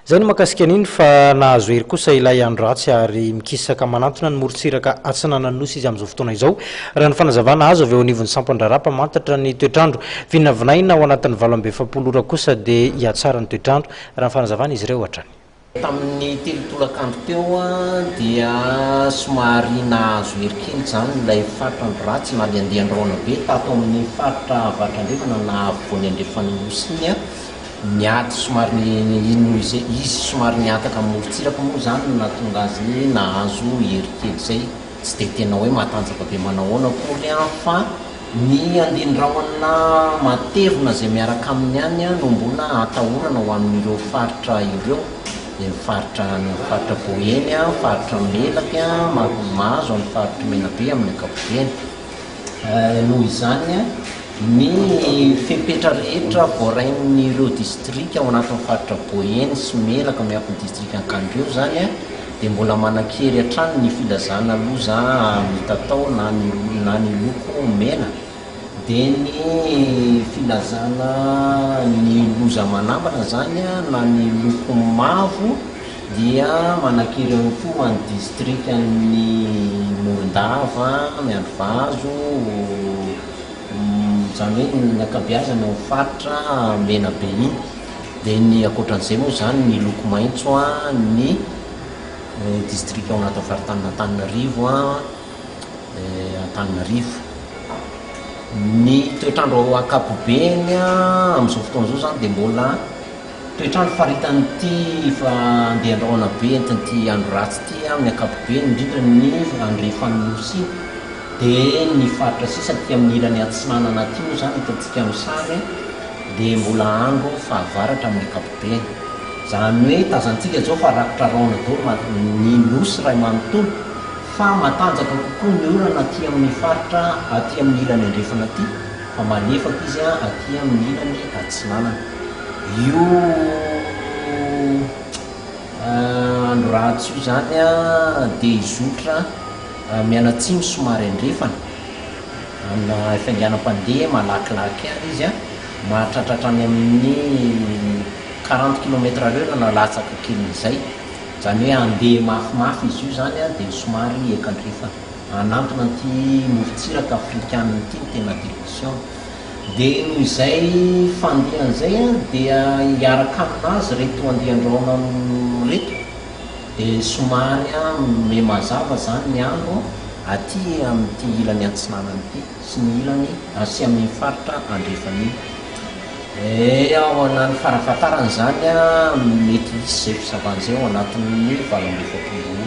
Izay no mahakasika an'iny fa nahazo hery kosa ilay andro ratsy ary mikisaka manantona ny morontsiraka atsinanan'ny Nosy izy amin'izao fotoana izao, raha ny fanazavana azo avy eo anivon'ny sampan-draharaha mpamantatra ny toetr'andro. Vinavinaina ao anatin'ny 48 ora kosa dia hihatsara ny toetr'andro, raha ny fanazavan'izy ireo hatrany. Tamin'ny telo tolakandro teo dia somary nahazo hery kely izany ilay faritra andro ratsy na ilay andian-drahona be tato amin'ny faritra avaratra andrefana na afovoany andrefan'ny Nosy iny. Niady somary noho izay izy somary nihataka amin'ny morontsiraka moa izany no nahatonga azy nahazo hery kely izay, tsy dia tena hoe matanjaka be manahoana akory an, fa ny andin-drahona matevina izay miaraka aminy ihany no mbola atahorana ho amin'ireo faritra ireo, dia ny faritra any amin'ny faritra Boeny, faritra Melaky, mahazo an'ny faritr'i Menabe amin'ny ankapobeny. Noho izany, ny fepetra rehetra voarain'ireo distrika ao anatin'ny faritra Boeny sy Melaka miampy ny distrika Ankandreo izany dia mbola manan-kery hatrany ny filazana loza mitatao na ny na ny loko mena dia ny filazana ny loza manambana izany na ny loko mavo dia manan-kery ihany koa ho an'ny distrikan'i Morondava, Miandrivazo, izany hoe ny ankabeazany ao amin'ny faritra Menabe iny. Dia ny ankoatran'izay moa izany ny loko maitso ny distrika ao anatin'ny faritanin'Antananarivo, Antananarivo. Ny toetr'andro ankapobeny amin'izao fotoana izao izany dia mbola. Toetr'andro faritan'ity fa andian-drahona be entin'ity andro ratsy ity amin'ny ankapobeny, indrindra ny andrefan'ny Nosy iny, dia ny faritra sisa aty amin'ny ilany atsinanana aty moa izany hitantsika amin'ny sary dia mbola andro fahavaratra amin'ny ankapobeny. Izany hoe tazantsika izao fa rakotra rahona daholo ny Nosy iray manontolo fa matanjaka kokoa ny orana aty amin'ny faritra aty amin'ny ilany andrefana aty fa malefaka izy aty amin'ny ilany atsinanana. Io andro ratsy io izany dia hizotra mianatsimo somary andrefana, amina hafainganam-pandeha malakilaky ihany izy, mahatratra hatrany amin'ny quarante kilomètre à l'heure na latsaka kelin'izay, izany hoe handeha mafimafy izy io izany dia somary hiakandrefana, hanantona an'ity morontsiraka afrikana ity ny tena direction-ny. Dia noho izay fandehany izay dia hiaraka aminazy ireto andian-drahona ireto, dia somary miha-mazava izany ny andro aty amin'ity ilany atsinanana ity sy ny ilany sy amin'iny faritra andrefana iny. Dia ao anany farafahatarany izany mety hisy izay fisavana izay ao anatin'ny 48 ora.